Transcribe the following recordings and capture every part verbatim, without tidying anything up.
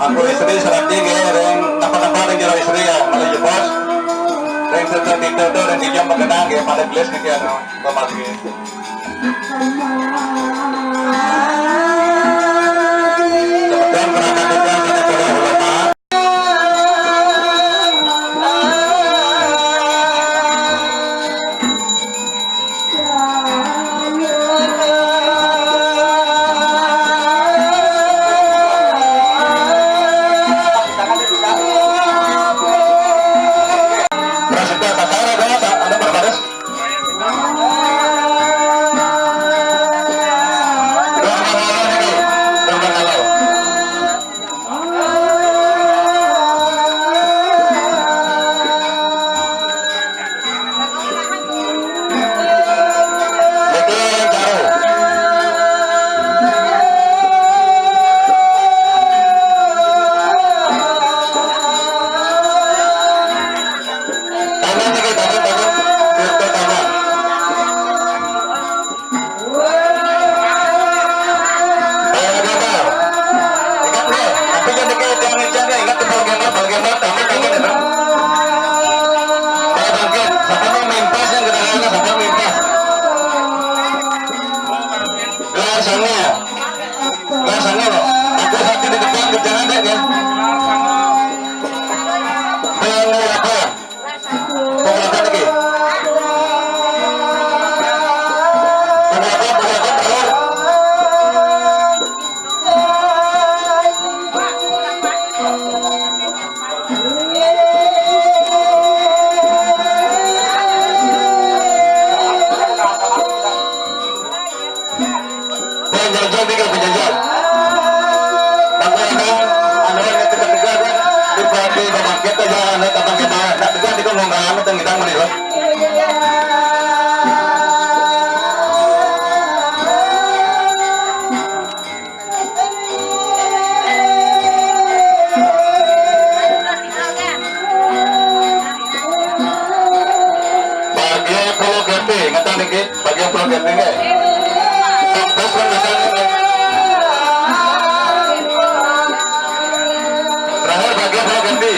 Aku istri serati nggih ring napa-napa ring jero istri ya, malih jebos. Ring setiap itu tuh ring dijam begenang nggih pada gelis niki anu, pamati. Kemudian perangkat kita pada ulama. Prasetya Satara, ada, ada berbaris. Dormanalo niki, Dormanalo. Betul, Caro. Tangan lagi, tangan, tangan. Tirta tangan. Ayo, Bang. Ingat, Bang. Tapi jangan dikit, jangan dikit, ingat tuh, Bang Gembel, Bang Gembel, tapi pengen ya, Bang. Ayo, Bang Gembel. Siapa mau mintas yang kita kena, siapa mintas? Lah, sana. Lah, sana, loh. Aku hati di depan, jangan deh, ya. Bang, apa? Punggakan lagi. Punggakan, punggakan, Pak Lur. Penjajah tiga penjajah. Tapi ada anu yang kita tegar kan di pelatih babangkit aja anu kapan kita nak tegar di kongkongan atau kita menilai. Bagian Pulau Gede, ingetan niki, bagian Pulau Gede nggih. Terus menekan niki. Terakhir bagian Pulau Gede.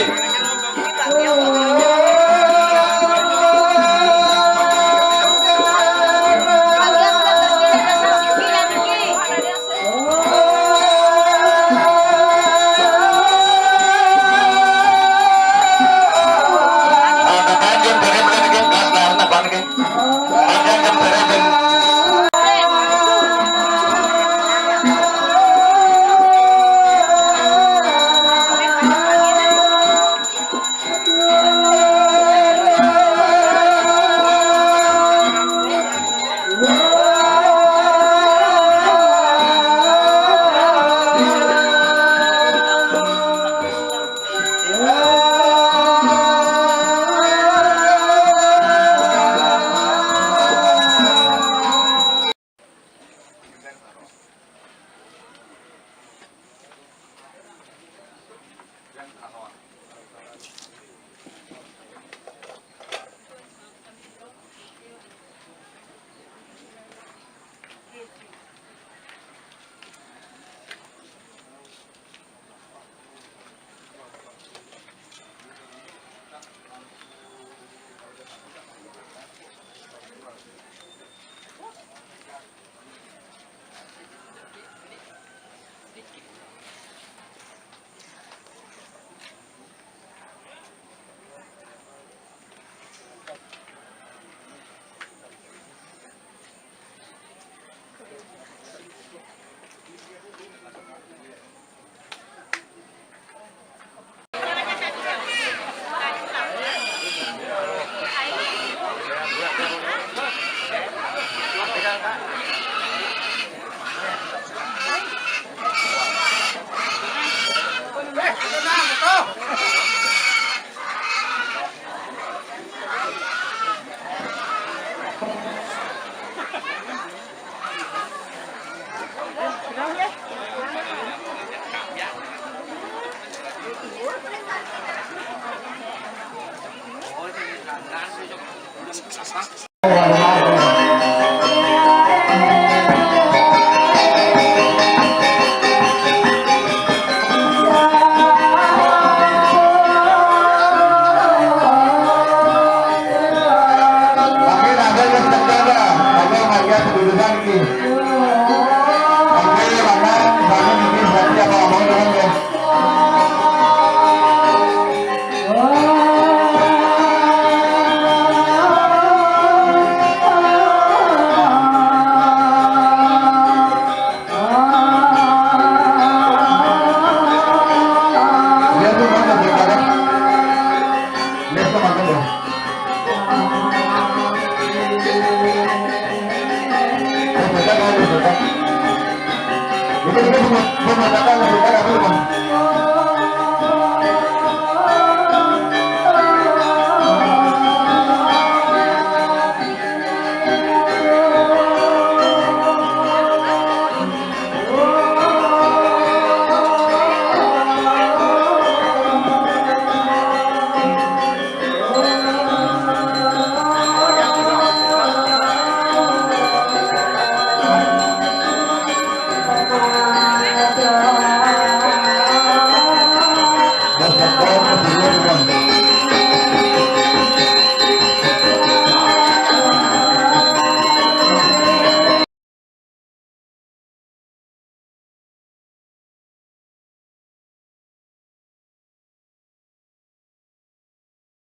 Jadi kita semua, semua datang, datang, datang.